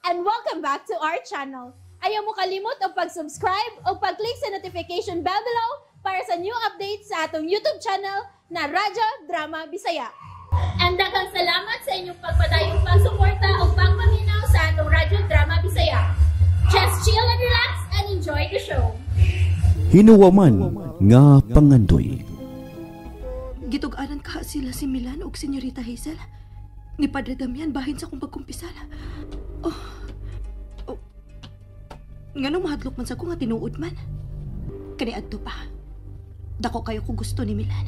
And welcome back to our channel. Ayaw mo kalimot og pag-subscribe o pag-click sa notification bell below para sa new updates sa atong YouTube channel na Radyo Drama Bisaya. And daghang salamat sa inyong pagpadayong pagsuporta o pagpaminaw sa atong Radyo Drama Bisaya. Just chill and relax and enjoy the show. Hinuwaman nga pangandoy. Gitug-anan ka sila si Milan ug Senyorita Hazel. Ni Padre Damian bahin sa akong pagkumpisal. Oh. Oh. Nganong mahadlok man sa ko nga tinuod man. Kaniadto pa. Dako kayo kung gusto ni Milan.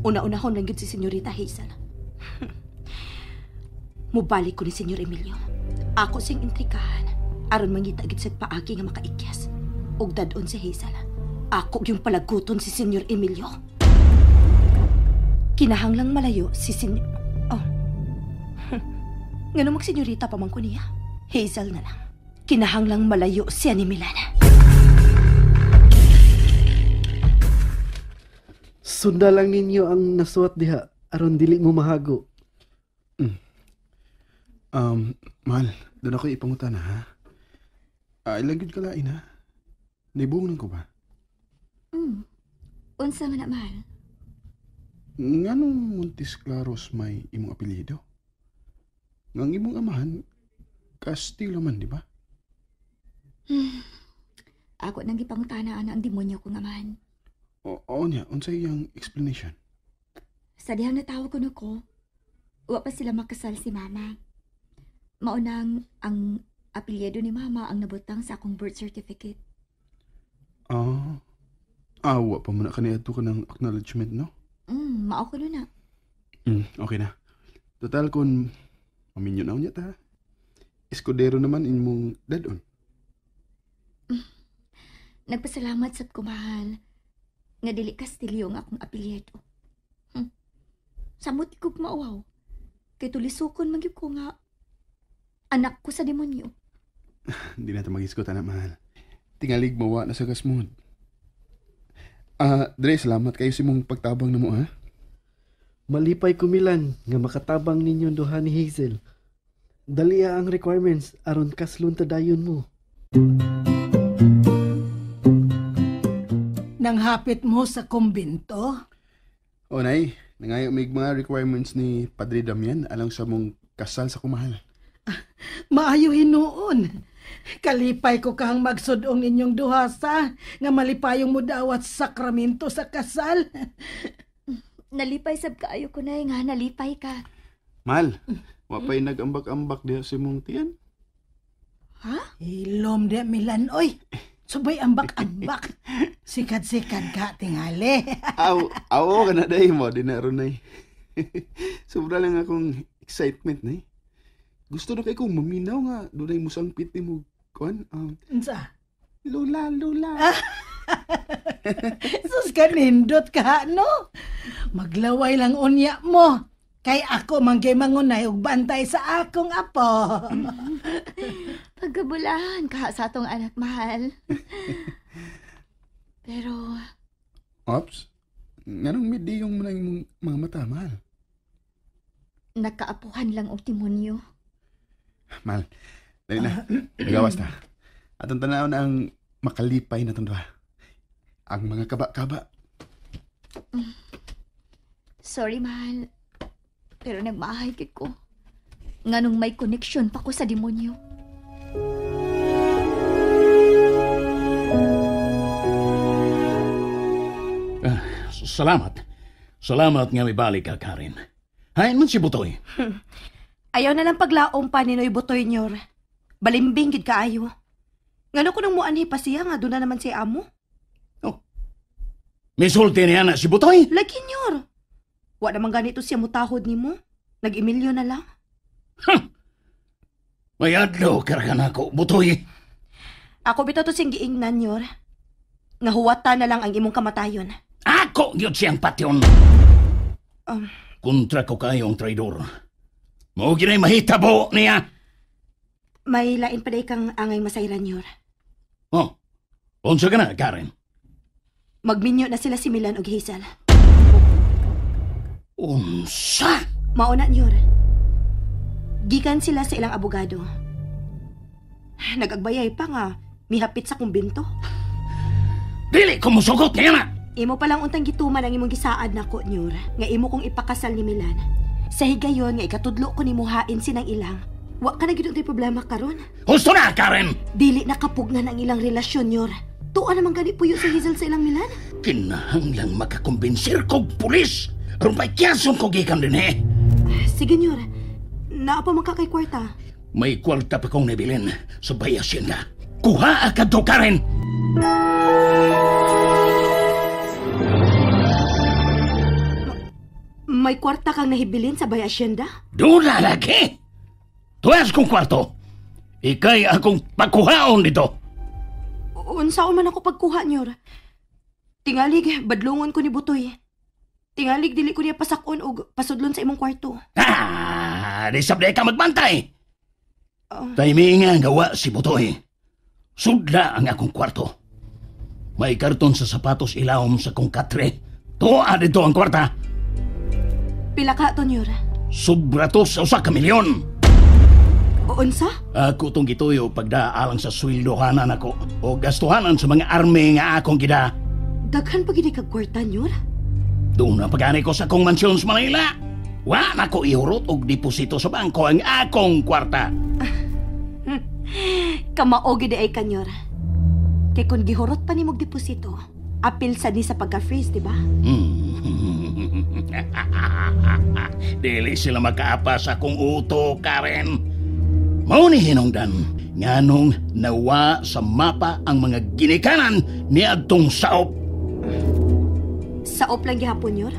Una-unahon lang gyud si Senyorita Hazel. Mubalik ko ni Senyor Emilio. Ako sing intrikahan. Aron mangita gid sa paagi nga makaikyas. Ug dad-on si Hazel. Ako yung palaguton si Senyor Emilio. Kinahanglang malayo si Senyor... Oh. Ngano magsenyorita pa man ko niya? Hazel na lang. Kinahanglang malayo siya ni Milan. Sunda lang ninyo ang nasuwat diha aron dili mo mahago. Mahal, doon ako ipangutana ha. Ilang gyud kalain ha. Nibungan ko ba? Unsa man na, mahal? Nganong Montes Claros may imong apelyido? Ngang imong amahan, Castillo man, di ba? Ako nang gipangutana ana ang demonyo kong amahan. Oo niya, unsay iyang explanation? Sa dihang natawag ko ko, wa pa sila makasal si mama. Maunang ang apelyido ni mama ang nabutang sa akong birth certificate. Ah, wa pa man na kaniadto ka ng acknowledgement, no? Mao ko na. Okay na. Total kung maminyo na unya ta. Escudero naman imong dadon. Nagpasalamat sad ko, mahal, nga dili Castillo ang akong apelyido. Samot ko mauwaw. Kay tulisukon man gyud ko nga anak ko sa demonyo. Hindi na ta mag-isgot, anak mahal. Tingalig mawa na sa gasmod. Dre, salamat kayo sa imong pagtabang na mo, ha? Malipay ko, Milan, nga makatabang ninyo duha ni Hazel. Dali ang requirements aron kaslon ta dayon mo. Nanghapit mo sa kumbinto? O, nay, nangayo mig mga requirements ni Padre Damian alang sa mong kasal sa kumahal. Maayo hinuon. Kalipay ko kang magsudong ninyong duhasa nga malipayong mo dawat sakramento sa kasal. Nalipay sab kaayo ko, nay, nga nalipay ka. Mahal, wa pa'y nag-ambak-ambak diha sa imong tiyan. Ha? Hilom diha, Milan, oy. Subay ambak-ambak. Sikat-sikat ka, tingali. Aw, aw ka na day mo, di na ron, nay. Sobra lang akong excitement, nay. Gusto na kay kong maminaw nga dunay musangpit ni mo kuan. Unsa? Lola, lola. Sus ka nindot ka, no? Maglaway lang unya mo. Kay ako manggay mangunay og bantay sa akong apo. Pagkabulahan ka sa atong anak, mahal. Pero... Ops, nganong midi yung mga mata, mahal? Nakaapuhan lang og demonyo. Mahal, dali na. Nagawas na. Atong tanaw na ang makalipay na itong duha. Ang mga kaba-kaba. Sorry, mahal. Pero nagmahay kit ko. Nganong may connection pa ko sa demonyo. Salamat. Salamat nga may balik ka, Karen. Hain man si Butoy. Ayaw na lang paglaom pa ni Noy Butoy, nyor. Balimbing gid kaayo. Ngano ko nang muanhi pa siya nga doon na naman si amo? Oh. Misulti niya na si Butoy? Lagi, nyor. Wa naman ganito siya mutahod nimo. Nag-emilyo na lang. Huh. May adlaw karakan ako, Butoy. Ako bitaw to siyang giingnan, nyor. Nga huwata na lang ang imong kamatayon. Ako gyud siyang patyon. Kontra ko kayo ang traidor. Mao ginay mahitabo niya. May lain pa day kang angay masayran, nyor. Oh, unsa ka na, Karen? Magminyo na sila si Milan og Hazel. Unsa? Mao na, nyor. Gikan sila sa ilang abogado. Nagagbayay pa nga, mihapit sa kumbinto. Dili ko musugot niya na! Imo palang untang gituman ang imong gisaad nako, Nyor, nga imo kong ipakasal ni Milan. Sa higayon nga ikatudlo ko nimo hain sinang ilang. Wa ka na gid untay problema karon. Husto na, Karen! Dili na kapugnan ang ilang relasyon, Nyor. Tuwa naman gani puyo si Hazel sa ilang Milan. Kinahanglang makakumbensir kog pulis. Aron paikyason ko gikan din eh. Sige, Nyor. Naa pa man ka kay kwarta. May kwarta pa kong nabilin sa Bay Hacienda. Kuha ka to, Karen! May kwarta kang nahibilin sa Bay Hacienda? Doon na lagi! Tuwas kong kwarto! Ikay akong pagkuhaon dito! Unsaon man ako pagkuha, Nyor. Tingalig, badlungon ko ni Butoy. Tingalig, dili ko niya pasakon og pasudlon sa imong kwarto. Ah, di sabday ka magbantay! Timing nga gawa si Butoy. Sudla ang akong kwarto. May karton sa sapatos ilawom sa kong katre. Tuwa dito ang kwarta. Pila ka to, Nyor? Sobra to sa 1 milyon. Unsa? Ako tong gituyo pagdaalang sa sweldohanan ako o gastuhanan sa mga army nga akong gida. Daghan pa gid kag kwarta, Nyor? Doon na pagani ko sa akong mansyon sa Manila. Wa na ko ihurot og deposito sa bangko ang akong kwarta. Kamao gid ay ka, Nyor. Kay kung gihurot pa nimog deposito, apil sa ni sa pagka-freeze, di ba? Dili sila makaapa sa akong uto, Karen. Mao ni hinungdan nganong nawa sa mapa ang mga ginikanan ni adtong saop. Saop lang gihapon, Nyor?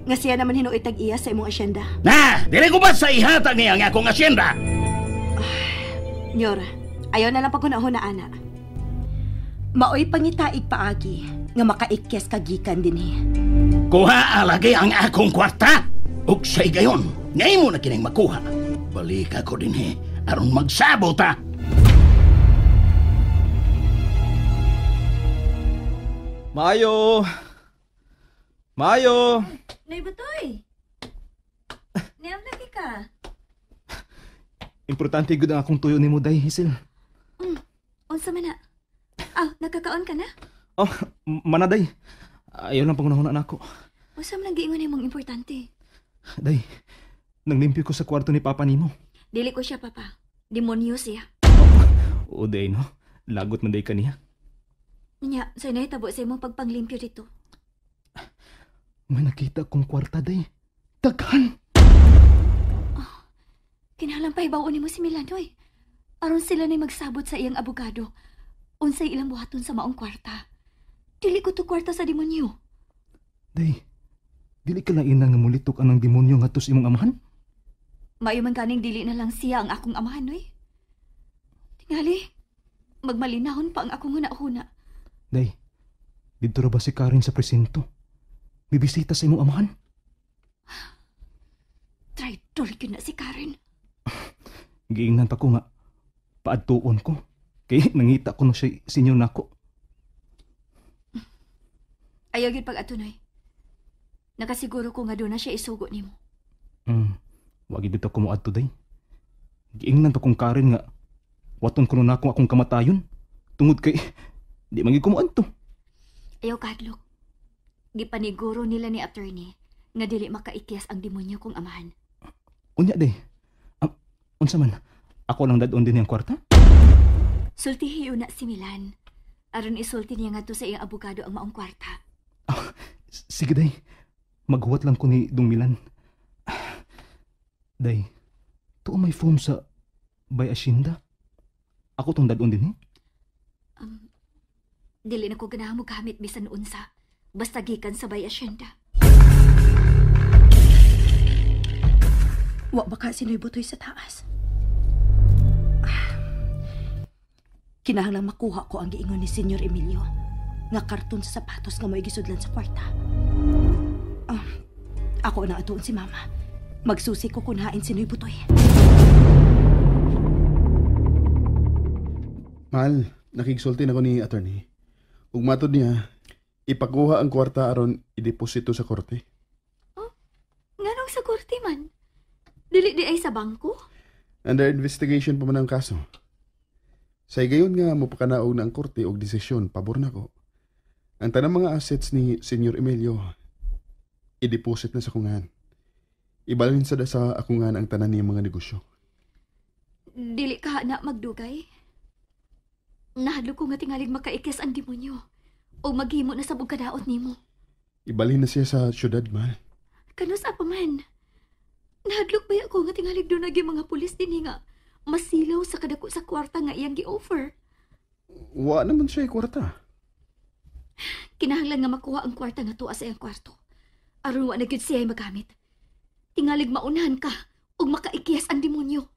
Nga siya naman hinuoy tag-iya sa imong asyenda. Na, dili ko ba sa ihatag niya ang akong asyenda? Nyor, ayaw na lang pagkunahon na ana. Maoy pangitaig paagi nga makaikyas kagikan dinhi. Kuha alagi ang akong kwarta. Ug sa higayon, ngay mo na kining makuha. Balik ako dinhi aron magsabot ta. Maayo! Maayo! Nay Butoy! Niam lagi ka. Importante gud ang akong tuyo nimo, Day, Hazel. Unsa man na? Ah, nakakaon ka na? Oh, manaday. Ayaw lang pangunahuna nako. Unsa man ang giingon nimong importante? Day, nanglimpyo ko sa kwarto ni Papa nimo. Dili ko siya, Papa. Demonyo siya. Oo, day, no? Lagot man day kaniya. Nya, sa nahitabo sa imong pagpanglimpyo dito. May nakita kong kwarta, day. Daghan! Oh, kinahanglan pa ibaw nimo si Milanoy. Aron sila na'y magsabot sa iyang abogado. Unsay ilang buhaton sa maong kwarta. Dili ko to kwarta sa demonyo. Day, dili ka lang inang mulitok anang demonyo nga tos imong amahan? Maayo man kaning dili na lang siya ang akong amahan, oy. Tingali, magmalinahon pa ang akong huna-huna. Day, didto ra ba si Karen sa presinto? Bibisita sa imong amahan? Traitor yun na si Karen. Giingnan pa ko nga, paadtuon ko. Kay nangita ko no siya sinyo nako. Ayaw yun pag-atunoy. Nakasiguro ko nga doon na siya isugo nimo. Wagi dito ko moadto, day. Giingnan pa kong Karen nga waton ko na akong akong kamatayon. Tungod kay di man gyud ko moadto. Ayaw kadlok. Gipaniguro nila ni attorney nga dili makaikyas ang demonyo kong amahan. Unya day. Unsa man? Ako lang dadon din ang kwarta? Sultihi na si Milan. Aron isulti niya ngadto sa iyang abogado ang maong kwarta. Oh, sige day. Maghuwat lang ko ni Dong Milan. Day, tuo may form sa Bay Hacienda. Ako tong dadon din eh. Dili na ko ganahan mo gamit bisan unsa. Basta gikan sa Bay Hacienda. Wa baka sino'y butoy sa taas. Kinahanglang makuha ko ang giingon ni Senyor Emilio nga karton sa sapatos nga mo'y gisudlan sa kwarta. Ako na atuon si Mama. Magsusi ko kun hain sino'y butoy. Mahal, nakigsulti na ko ni attorney. Ug matod niya, ipakuha ang kwarta aron ideposito sa korte. Oh, nganong sa korte man? Dili di ay sa bangko? Under investigation pa man ang kaso. Sa higayon nga mopakanaog na ang korte og desisyon pabor nako. Ang tanang mga assets ni Senyor Emilio i-deposit na sa kungan. Ibalhin sa sa akungan ang tanan niyang mga negosyo. Dili ka na magdugay. Nahadlok ko nga tingalig makaikis ang demonyo o maghimo na sa kadaot nimo. Ibalhin na siya sa syudad, mahal. Kanus pa man. Nahadlok ba ako nga tingalig doon naging mga pulis dinhi nga masilaw sa kadako sa kwarta nga iyang gi-offer. Wa naman siya kwarta. Kinahanglan nga makuha ang kwarta nga tuwa sa iyang kwarto. Aron wa na gyud siya magamit. Tingalig maunahan ka ug makaikiyas ang demonyo.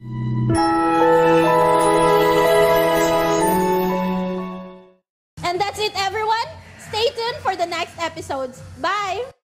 And that's it, everyone. Stay tuned for the next episodes. Bye!